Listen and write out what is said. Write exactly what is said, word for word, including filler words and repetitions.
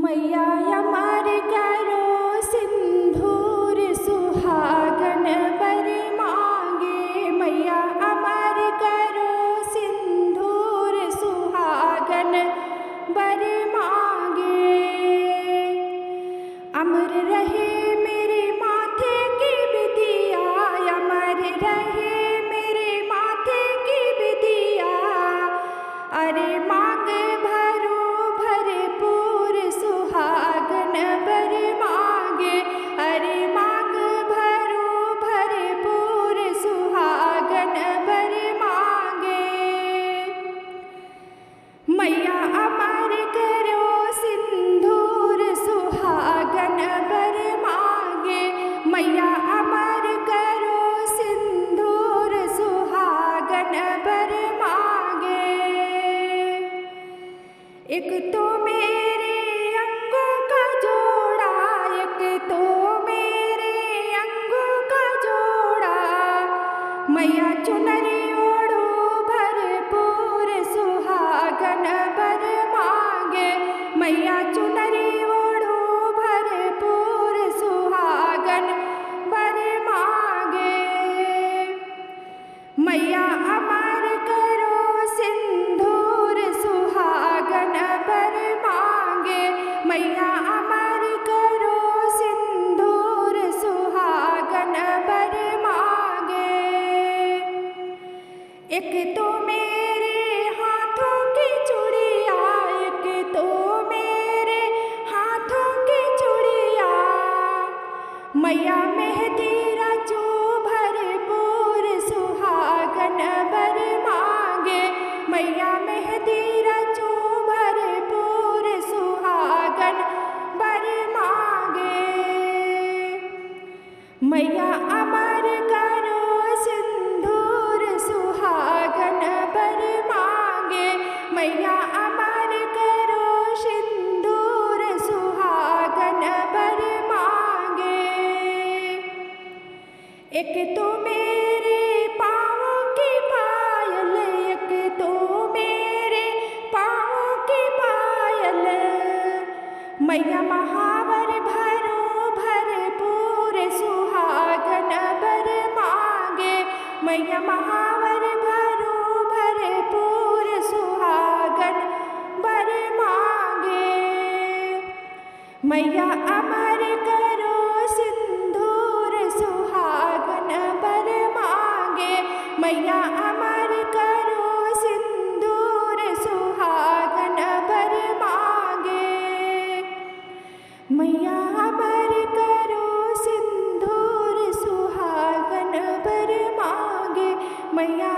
मैया अमर करो सिंदूर सुहागन बर मांगे, मैया अमर करो सिंदूर सुहागन बर मांगे। अमर रहे मेरे माथे की बिंदिया, अमर रहे मेरे माथे की बिंदिया। अरे मांग भरो भरपूर सुहागन बर मांगे, अरे मांग भरो भरपूर सुहागन बर मांगे। मैया अमर करो सिंदूर सुहागन बर मांगे, मैया अमर करो सिंदूर सुहागन बर मांगे। एक तो मेरे अंगों का जोड़ा, एक तो मेरे अंगों का जोड़ा। मैया चुनरी ओढ़ो भरपूर सुहागन बर मांगे, मैया चुनरी ओढ़ो भरपूर सुहागन बर मांगे। मैया अमर करो सिंदूर सुहागन बर मांगे, मैया अमर करो सिंदूर सुहागन बर मांगे। एक तो मेरे हाथों की चूड़िया, एक तो मेरे हाथों की चूड़िया। मैया मेहंदी रचो भरपूर सुहागन बर मांगे, मैया मेहंदी रचो भरपूर सुहागन बर मांगे। मैया अमर करो सिंदूर सुहागन बर मांगे, मैया अमर करो सिंदूर सुहागन बर मांगे। एक तो मेरे पाँव की पायल, एक तो मेरे पाँव की पायल। मैया महावर भरो भरपूर सुहागन बर मांगे, मैया महावर भरो भरपूर सुहागन बर मांगे। मैया अमर करो सिंदूर सुहागन बर मांगे, मैया अमर करो सिंदूर सुहागन बर मांगे। मैया अमर करो सिंदूर सुहागन बर मांगे, मैया